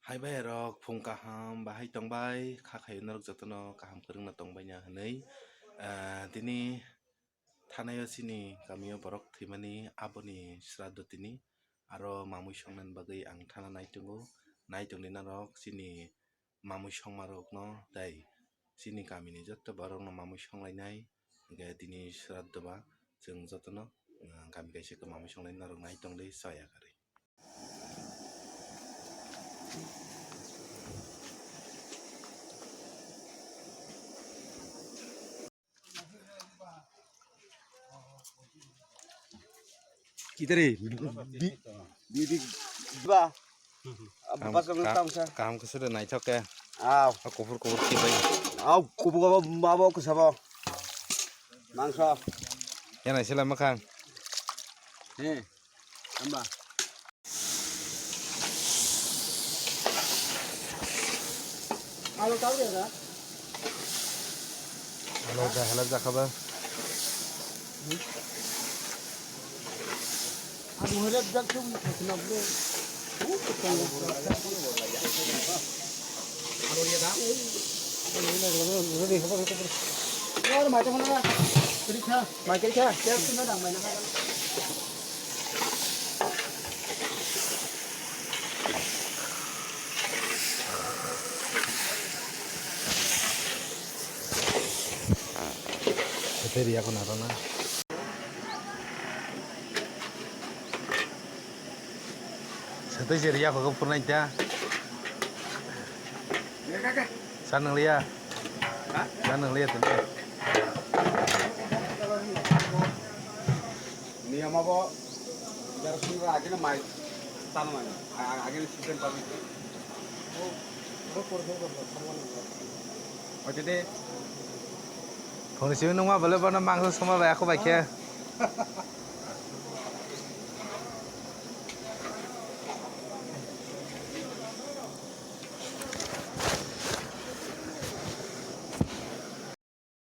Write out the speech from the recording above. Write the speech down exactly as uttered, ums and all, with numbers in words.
Ai bai rok phung kaham bahai tongbai, kha khayo norok jotono kaham kwrwngno tongbaina hwnwi, ah, tini thanaio chini kamio borok thwimani aboni sraddho tini, aro mamui songnani bagwi ang thana naitongo, naitongdi norok chini mamui songmarokno tei chini kamini joto borokno mamui songlainai, hwnkhe tini sraddho ba chwng jotono, ah, kami kaisa khe mamui songlainai norok naitongdi chaya kwrwi. Kitari, bi, bi, bi, ba. Kaham, Bas ka-, tang sa. Kaham khe sudo naithok khe. Aw. O kuphur kuphur khe bai. Aw, kubu kubu mabo kusabo. Mangso. Yana sila makhang. He. Hamba. Alo tau ya da? Alo da halak jakha ba. Alo halak jak tu ni khasna ble. Yar mai ta mana? Kiri kha. Mai kiri kha. Yar tu na dang mai na. Sete riya ko naro na. Sete je riya ko purnai ta. Sa nang liya. Sa nang liya tene. Niyama bo, jara sundra agini mai tanu mani, a-, agini season pabi. Ote de. Phone simi nungma bole bono mangso soma bai ako bai khe.